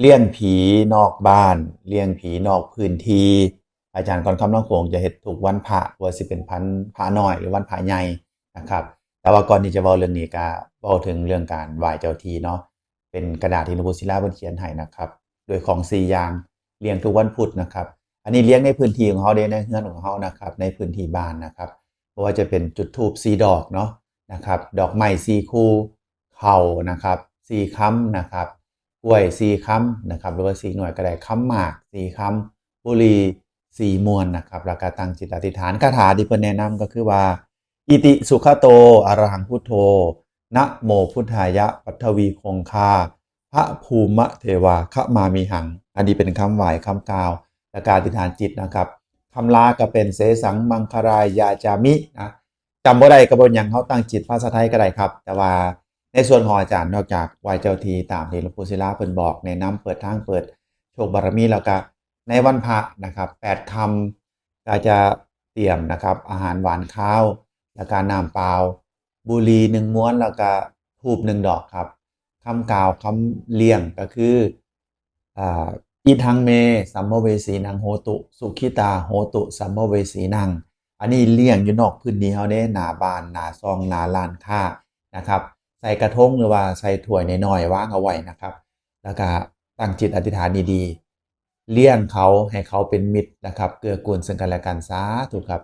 ລ້ຽງຜີນອກບ້ານ, ລ້ຽງຜີນອກພື້ນທີ່. ອາຈານກ່ອນຄຳລອງໂຂງຈະເຮັດທຸກວັນພະ, ບໍ່ວ່າຊິເປັນວັນພະນ້ອຍ ຫຼື ວັນພະໃຫຍ່ນະຄັບ. ແຕ່ວ່າກ່ອນທີ່ຈະເວົ້າເລື່ອງນີ້ ກະເວົ້າເຖິງເລື່ອງການໄຫວ້ເຈົ້າທີ່ເນາະ. ເປັນກະດາດທີ່ຫຼວງປູ່ສິລາເພິ່ນຂຽນໃຫ້ນະຄັບ ດ້ວຍຂອງສີ່ຢ່າງ, ລ້ຽງທຸກວັນພຸດນະຄັບ. ອັນນີ້ລ້ຽງໃນພື້ນທີ່ຂອງເຮົາເດ້, ໃນເຮືອນຂອງເຮົານະຄັບ, ໃນພື້ນທີ່ບ້ານນະຄັບ. ບໍ່ວ່າຈະເປັນຈຸດທູບສີ່ດອກເນາະ ນະຄັບ, ດອກໄມ້ສີ່ຄູ່, ເຂົ້ານະຄັບ ສີ່ຄຳນະຄັບ, ກ້ວຍສີ່ຄຳນະຄັບ ຫຼືວ່າສີ່ໜ່ວຍກໍໄດ້, ຄຳໝາກສີ່ຄຳ, ບຸຫຼີ່ສີ່ມວນນະຄັບ. ແລ້ວກໍຕັ້ງຈິດອະທິຖານ. ຄາຖາທີ່ເພິ່ນແນະນຳກໍຄືວ່າ ອິຕິສຸຂະໂຕ ອະລະຫັງພຸດໂທ ນະໂມພຸດທາຍະ ປັດຖະວີຄົງຄາ ພະພູມະເທວາ ຂະມາມິຫັງ. ອັນນີ້ເປັນຄຳໄຫວ້ຄຳກ່າວ ແລ້ວກໍອະທິຖານຈິດນະຄັບ. ຄຳລາວກໍເປັນ ເສສັງມັງຄະລາຍາຈາມິ ນະ. ຈຳບໍ່ໄດ້ກໍບໍ່ຫຍັງ, ເຮົາຕັ້ງຈິດພາສາໄທກໍໄດ້ຄັບ. ແຕ່ວ່າໃນສ່ວນຂອງອາຈານ ນອກຈາກໄຫວ້ເຈົ້າທີ່ຕາມທີ່ຫຼວງປູ່ສິລາເພິ່ນບອກແນະນຳ ເປີດທາງເປີດໂຊກບາລະມີ ແລ້ວກະໃນວັນພະນະຄັບ ແປດຄ່ຳ ກໍຈະຕຽມນະຄັບ ອາຫານຫວານຄາວ ແລ້ວກະນ້ຳເປົ່າ, ບຸຫຼີ່ໜຶ່ງມວນ ແລ້ວກະທູບໜຶ່ງດອກຄັບ. ຄຳກ່າວຄຳລ້ຽງກໍຄື ອາ ອິທັງເມ ສຳມະເວສີນັງໂຫຕຸ ສຸຂິຕາໂຫຕຸ ສຳມະເວສີນັງ. ອັນນີ້ລ້ຽງຢູ່ນອກພື້ນທີ່ເຮົາເດ້, ໜ້າບ້ານ ໜ້າຊ່ອງ ໜ້າຮ້ານຄ້ານະຄັບ. ໃສ່ກະທົງ ຫຼືວ່າໃສ່ຖ້ວຍນ້ອຍໆ ວາງເອົາໄວ້ນະຄັບ. ແລ້ວກະຕັ້ງຈິດອະທິຖານດີໆ ລ້ຽງເຂົາໃຫ້ເຂົາເປັນມິດນະຄັບ, ເກື້ອກູນເຊິ່ງກັນແລະກັນ. ສາທຸຄັບ.